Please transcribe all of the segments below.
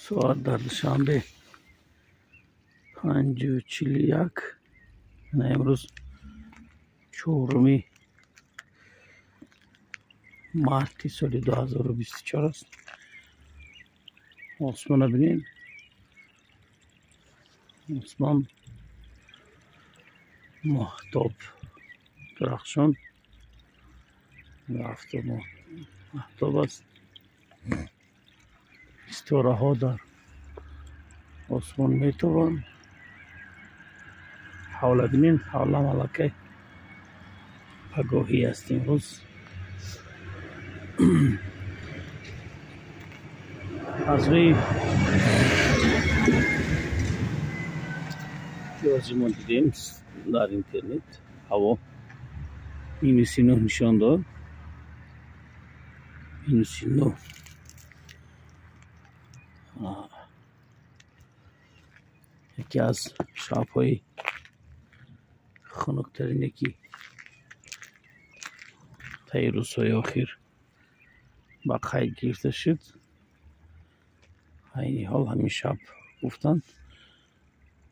Соат дар Душанбе 5:41. Имрӯз 4 марти соли 2024 аст. Осмонро бинед. Осмон моҳтоб дурахшон, офтоб моҳтоб аст. Ситораҳо дар осмон метобанд. Ҳавла бинед, ҳавла малакаи пагоҳӣ аст имрӯз. Аз рӯи ҷози мо дидем дар интернет, ҳаво -9 нишон дод. -9. Яке аз шабҳои хунуктарине ки таи рӯзҳои охир ба қайд гирифта шуд, айни ҳол ҳамин шаб гуфтанд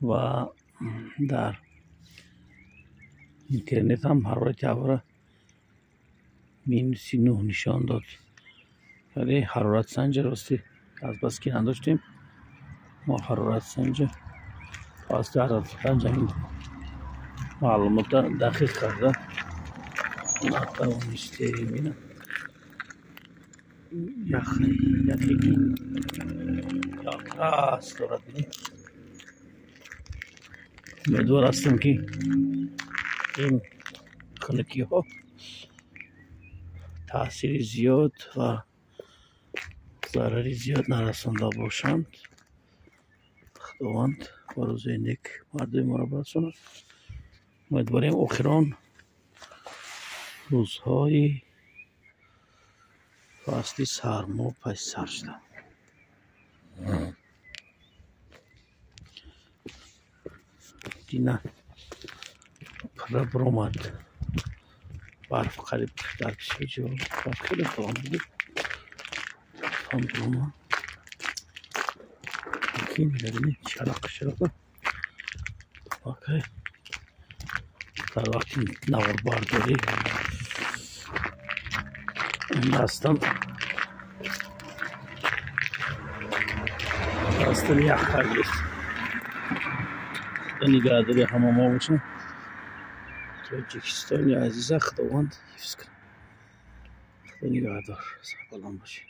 ва дар интернет ҳам ҳарорати ҳаворо -9 нишон дод. Вале ҳароратсанҷа рости азбаски надоштем, мо ҳароратсанҷа тавассути ҳароратсанҷ ҳамин маълумотро дақиқ карда натавонистем. Ина яхе ки якрас дорад. Умедвор ҳастем ки ин хунукиҳо таъсири зиёд ва зарари зиёд нарасонда бошанд. Худованд ба рӯзои нек мардуми моро барасонад. Умедворем охирон рӯзҳои фасли сармо паси сар шуданд. Дина пурра биромад барф, қариб дар бисёр ҷо барф хеле калон буд. Биромад, лекин бибинед шалақ шалақа окей. Дар вақти наворбардорӣ дастам ях кардааст. Худо нигаҳдори ҳама мо бошад. Тоҷикистони азиза Худованд ҳифз кунад. Худо нигаҳдор, сарбаланд бошед.